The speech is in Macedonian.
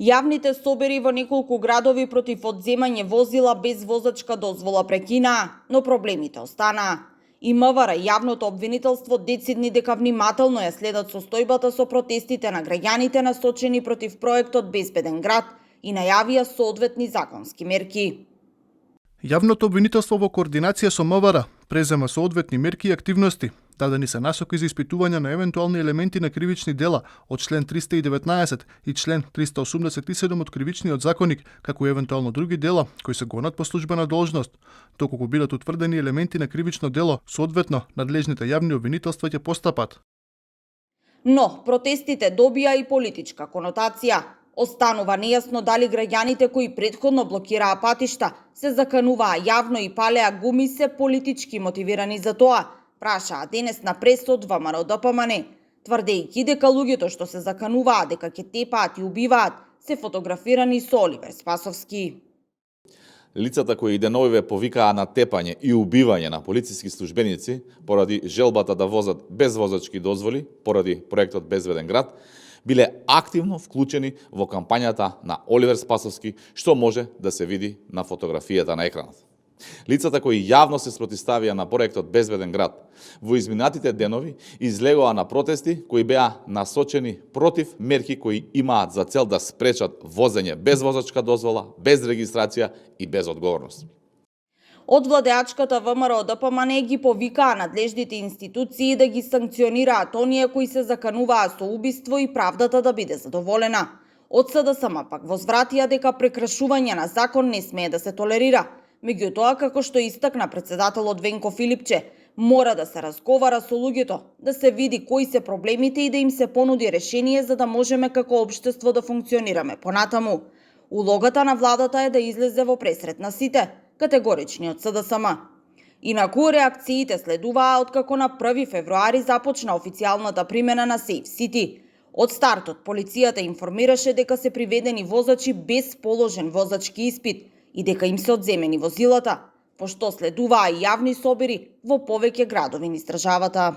Јавните собери во неколку градови против одземање возила без возачка дозвола прекинаа, но проблемите останаа. И МВР јавното обвинителство децидни дека внимателно ја следат состојбата со протестите на граѓаните насочени против проектот Безбеден град и најавија соодветни законски мерки. Јавното обвинителство во координација со МВР презема соодветни мерки и активности. Дадени се насоки за испитување на евентуални елементи на кривични дела од член 319 и член 387 од Кривичниот законник, како и евентуално други дела кои се гонат по службена должност. Доколку бидат утврдени елементи на кривично дело, соодветно надлежните јавни обвинителства ќе постапат. Но протестите добија и политичка конотација. Останува нејасно дали граѓаните кои претходно блокираа патишта, се закануваа јавно и палеа гуми се политички мотивирани за тоа, прашаа денес на пресот ВМРО-ДПМН, тврдејќи дека луѓето што се закануваа дека ќе тепаат и убиваат се фотографирани со Оливер Спасовски. Лицата кои деновиве повикаа на тепање и убивање на полициски службеници поради желбата да возат без возачки дозволи поради проектот Безбеден град, биле активно вклучени во кампањата на Оливер Спасовски, што може да се види на фотографијата на екранот. Лицата кои јавно се спротивставија на проектот Безбеден град во изминатите денови излегоа на протести кои беа насочени против мерки кои имаат за цел да спречат возење без возачка дозвола, без регистрација и без одговорност. Од владеачката ВМРО-ДПМН ги повикаа надлежните институции да ги санкционираат оние кои се закануваа со убиство и правдата да биде задоволена. Од СДСМ пак возвратија дека прекрашување на закон не смее да се толерира. Меѓутоа, како што истакна председателот Венко Филипче, мора да се разговара со луѓето, да се види кои се проблемите и да им се понуди решение за да можеме како општество да функционираме понатаму. Улогата на владата е да излезе во пресрет на сите, категорични од СДСМ. Инаку реакциите следуваа откако на 1 февруари започна официјалната примена на Safe City. Од стартот полицијата информираше дека се приведени возачи без положен возачки испит и дека им се одземени возилата, пошто следуваа и јавни собери во повеќе градови низ државата.